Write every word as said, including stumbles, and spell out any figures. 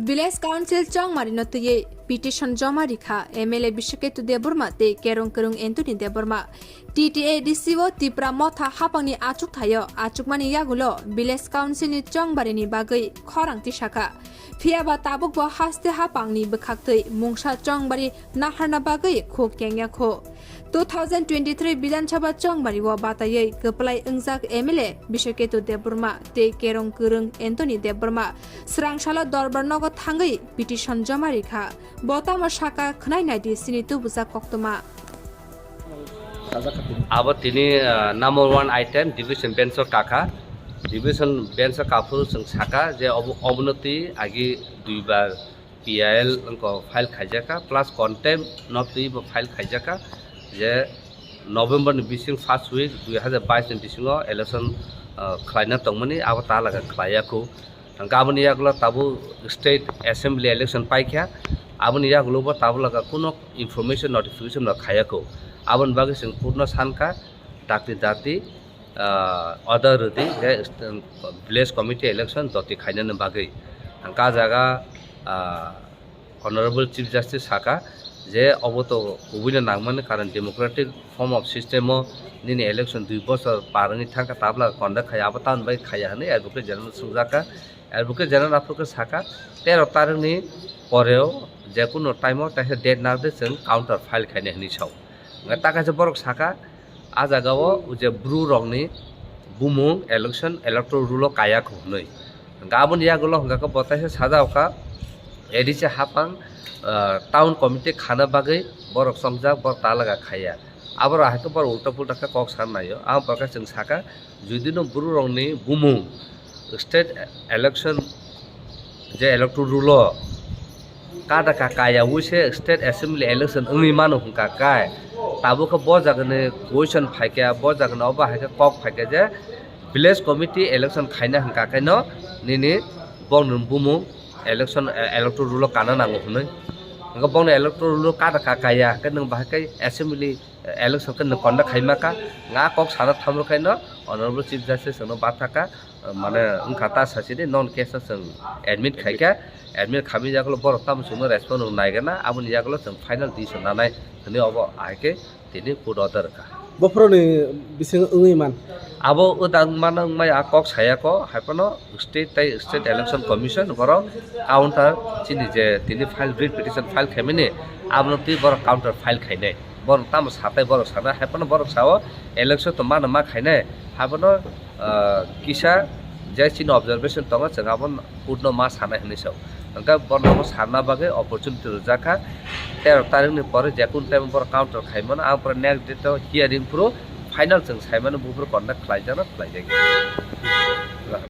Village Council chongmarino twiwi petition joma rikha M L A Biswaketu Debbarma tei Kerong Kwrwng Anthony Debbarma. T T A D C o Tipra Motha hapangni achuk thaio achukmani yagulo Village Council ni chongbarini bagwi khorang tisakha. Phiyaba tabukbo haste hapangni bwkhaktwi mungsa chongbari naharna bagwi khuk kengya kho. Two thousand twenty-three Bidhan Sabha chongbario bataiwi kwplai wngjak M L A Biswaketu Debbarma tei Kerong Kwrwng Anthony Debbarma swrang salo Dorbar nogo thangwi petition joma rikha. Bo tamo saka khwnai naidi sini tubujak koktwma. Abo tini, ah, number one item division bench o kakha. Division bench o kaphuru chwng saka je obo, obono twi agi duibar P I L wngkha file khaijaka plus contempt no twi bo file khaijaka je November ni bising first week dui hazar bais ni bisingo election, ah, khlaina tongmani abo talaga khlaiya khu. Hingkhe aboni yagulo tabuk state assembly election paikha, aboni yagulo bo tabuk laga kuno information notification no khaiya kho. Aboni bagwi chwng court no sankha, dakti dakti, ah, order rwdi je village committee election doti khainani bagwi. Hingkhe ah jaga, ah, Honorable Chief Justice saka je obo to kubuino nangmani, karon democratic form of system o nini election dui bochor par wngwi thangkha, tabla conduct khaiya, abo tamoni bai khaiya hwnwi Advocate General swngjaka. Advocate General aphuru khe saka, tero tarikni poreo jekunu time o teisa date narwkdi chwng counter file khainai hwnwi sao. Hwnkhe ta kaisa borok saka, ah jaga o je bru rokni bumung election electoral roll o kaya kho hwnwi. Hwnkhe aboni yagulo hwnkhe bo teisa sajao kha, A D C hapang, ah, town committee khana bagwi borok chongjak, borok talaga khaiya. Aborok hai khe borok ulta pulta khe kok san naio. Aboni pore khe chwng saka, judino bru rokni bumung state election je electoral roll o kada ka kaya wi se state assembly election wngwi mano hwnkha kai, tabuk khe bo jagani question phaikha, bo jagani obo hai khe kok phaikha je village committee election khaina hwnkha khe no nini bongni bumung election, eh, electoral roll o kana nango hwnwi. Hwnkhe bongni electoral roll o kada ka kaya hwnkhe nwng bahai khe assembly election khe nwng conduct khaima kha, nga kok sana thamrwkhaino Honorable Chief Justice no bathaka, mane wngkha ta sachidi non case no chwng admit khaikha, admit khamwi yagulo borok tamo chwngno respond rw naigana, aboni yagulo chwng final decision nanai hwnwi obo ahai khe tini court order rwkha. Bophoroni bising wngwi man. Abo wdang mano wngmai a kok sayako, haiphano state tei state election commission borok counter chini je tini file writ petition file khaimani abono twi borok counter file khainai. Borok tamo satai borok sana, haiphano borok sao election to mano ma khainai, haiphano, ah, kisa je chini observation tongo, chwng abo court no ma sanai hwnwi sao. Hwnkhe borokno sanna bagwi opportunity rwjakha, tero tarikni pore jekun time borok counter khaimano, ang pore next date o hearing phuru final chwng saimano buphuru conduct khlaijakno khlaijak.